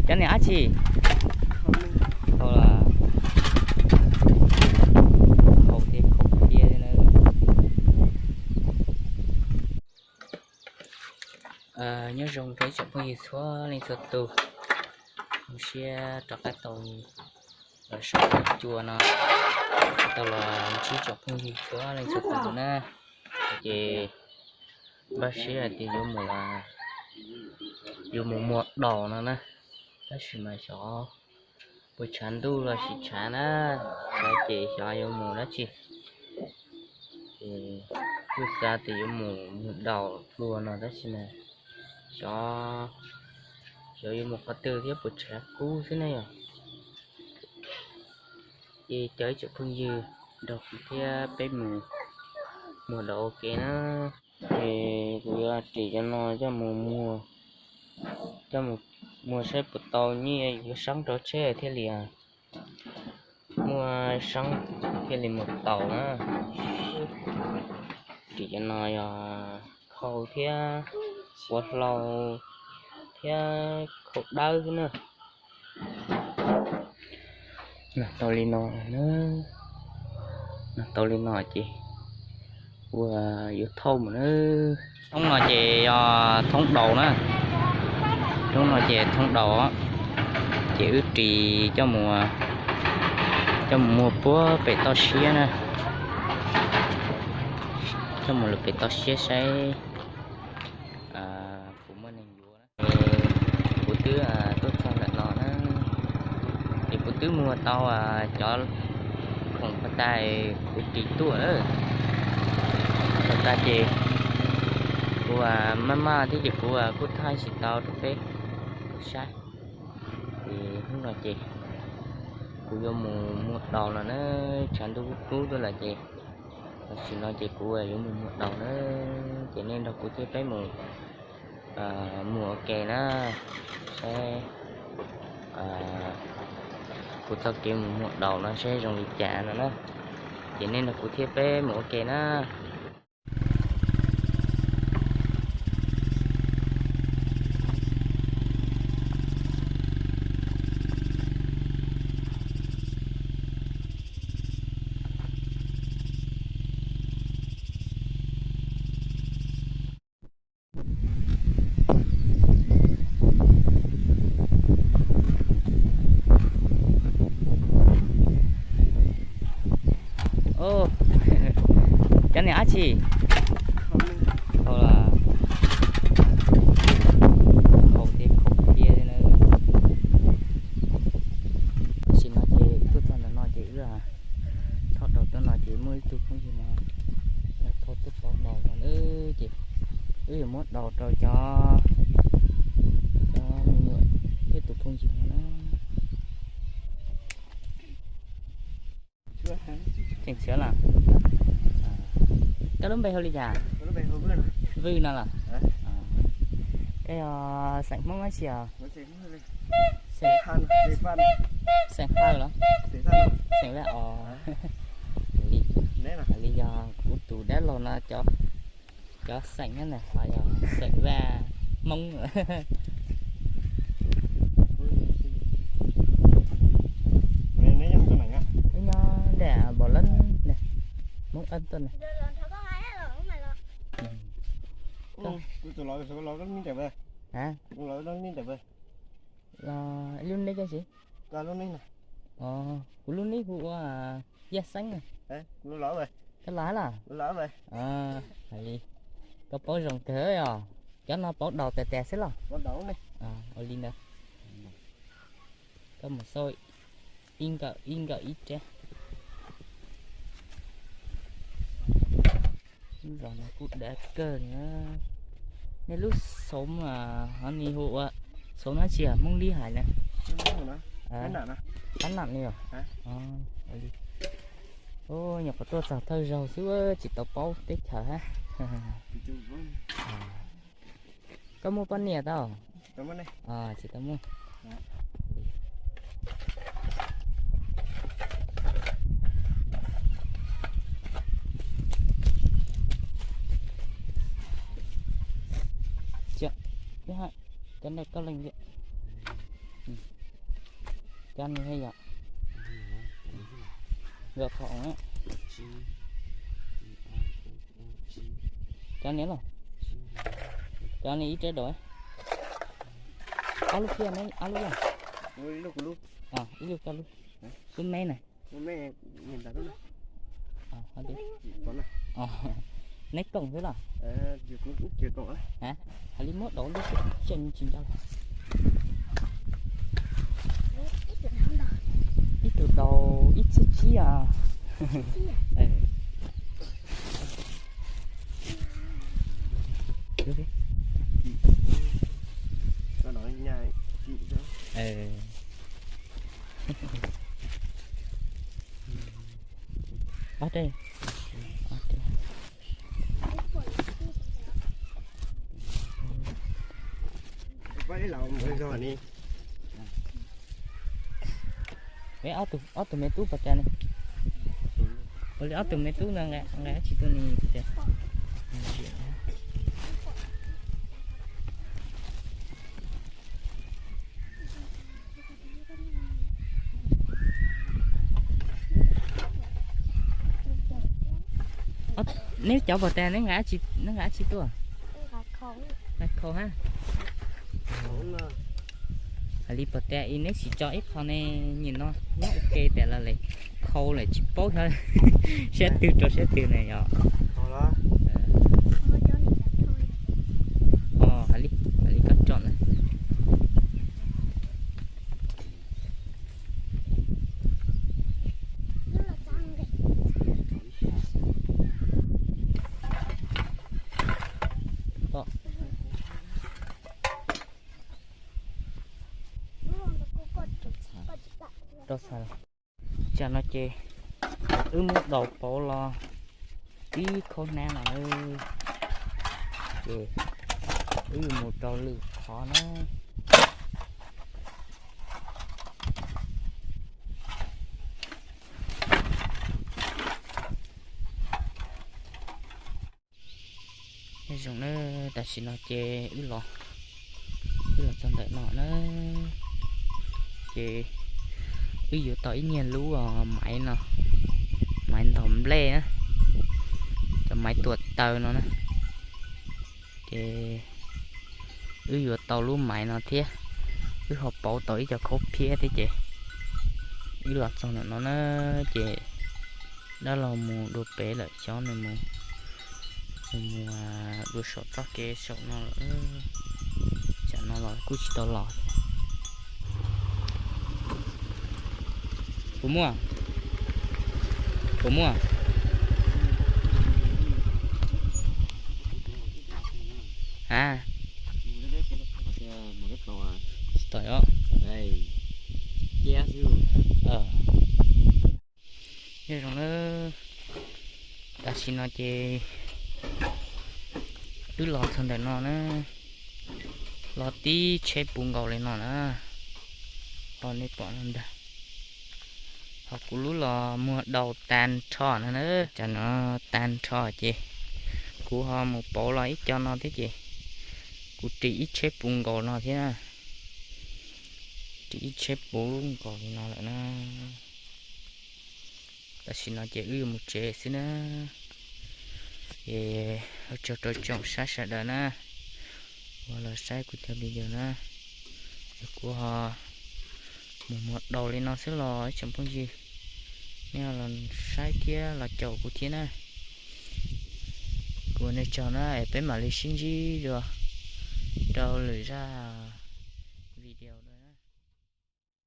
Cov niag dab tsi? Khau, khau thiab khau thiab na. Nyob zoo rau ib tsoom phooj ywg txhua leej txhua tus, zoo siab rov qab tau los saum huab cua no, tau los ntsib tsoom phooj ywg txhua leej txhua tus na. Ces npaj siab hais tias yuav mus, yuav mus muag daus no na, tab sis mas xyov puas tshav ntuj los sis tshav na, tshav ces xyov yuav mus dab tsi. Ces kuj xav tias yuav mus muag daus dua no tab sis mas xyov, xyov yuav mus qhov twg thiab puas tshav kub xwb ne yom. Ces caw ib tsoom phooj ywg nrog kuv thiab peb mus muag daus ua ke na. Ces kuv yuav ris cov no coj mus muag, coj mus muag saib puas tau nyiaj yuav sab rau tsheb thiaj li muaj sab thiaj li mus taus na. Ris cov no yog khau thiab ua hlau thiab khau dawb xwb na. Nag tau li no, nag tau li no ces ua yuav thauj mus na. Thoob no ces yog thoob daus na, thoob no ces thoob daus, ces wb ris coj mus, coj mus muag puag pem toj siab na, coj mus lawm pem toj siab saib puas muaj neeg yuav na. Kuv twb tuaj txog ntawm no na, ces kuv twb muag tau cov khoom pas tas kuv ris tuaj lawm. Pas tas ces kuv maj maj thiab ces kuv kuj thaij tsis tau rau peb saib. Ces hnub no ces kuv yuav mus muag daus no na, tshav ntuj kub kub tuaj lawm ces tam sim no ces kuv yuav mus muag daus na, ces nej nrog kuv thiab peb mus muag ua ke na, saib kuv txoj kev mus muag daus no saib zoo li cas no na, ces nej nrog kuv thiab peb mus ua ke na. Cov niag dab tsi? Khau thiab khau thiab na. Tam sim no ces tuaj txog ntawm no ces wb thauj daus tuaj no ces muaj ib tug phooj ywg no thauj tuaj pauv daus no na, ces wb yuav muab daus rau cov, cov me nyuam thiab tus phooj ywg no na. Tseem tshiab los? Koj lub npe hu li cas? Vwj no los? Koj yog xeem Hmoob dab tsi os? Xeem Hawj los? Xeem Vaj os. Li, li yog kuv tus dab laug no cov, cov xeem na, ho yog xeem Vaj Hmoob. Wb nyob ntawm Npaum Lab ne, Hmoob Ab tuaj ne. Lub neb koj siv? Kuv lub neb hu ua Yaj Xeeb. Koj los los? Hais li, koj paub zoo kawg os. Cov no pauv daus tas tas xwb los? Ua li ntawd. Koj mus xauj ib nkawm ib nkawm ib rab. Lub zos no kuj dav kawg li. Nej lub xov ho nws hu ua xov dab tsi, Hmoob Lib hais na? Qab nam li os. Nyuam qhuav tuaj txog thawj zaug xwb tsis tau paub teb chaws hab. Koj muaj poj niam tau? Tsis tau muaj. Cov ntawm koj leej tiag. Cov no yog qhov, cov no los, cov no ib rab daus, ob lub phiaj ne, ob lub los? Ib lub koj lub, lub me na. Neb koom xwb los? Hais li muab daus lub tsis nco. Ib tug daus ib txhiab tsib os. Ob tug me tub pos tas ne? Ua li ob tug me tub no nqa dab tsi tuaj ne? Neb cov pos tas neb nqa dab tsi tuaj? Nqa khau hab. Hais li pos tas es neb sim tso ib qho ne, nim no nyob ua ke tas los lawm, khau lawm tsis paub xyov sab twg rau sab twg na yog. Hais li, hais li koj tso na. Rau txhais, tsam no ces wb muab daus pauv los tib khaub hnab no na, ces wb yuav mus rau lwm qhov na. Nyob zoo na, tam sim no ces wb los, wb los txog ntawm no na, ces wb yuav tau ib nyuag lub maiv no, maiv ntog nplej na, cov maiv tuam taw no na. Ces wb yuav tau lub maiv no thiab, wb ho pauv tau ib co khaub phiab thiab ces wb los txog ntawm no na, ces dab laug mus dua pem lawm, xyov nws mus, nws mus dua saum txoj kev saum no lawm. Tsam no los kuj tsis tau los. Puas muaj? Puas muaj? A, tsis tau os. Nyob zoo na, tam sim no ces wb los txog ntawm no na, los tib tsheb puv nkaus li no na, ho nej pom no ntag. Ho kuv lub los muag daus tag nrho no na, tsam no tag nrho ces kuv ho mus pauv los ib co no thiab ces kuv ris ib tsheb puv nkaus no thiab na, ris ib tsheb puv nkaus li no lawm na. Tam sim no ces wb yuav mus tsev xwb na. Es ua tsaug rau tsoom saib sawv daws na, uas los saib kuv cov video na. Es kuv ho mus muag daus li no xwb los ib tsoom phooj ywg, nej ho los saib thiab los caum kuv thiab na. Kuv ua nej tsaug na, es peb mam li sib ntsib dua rau lwm zaj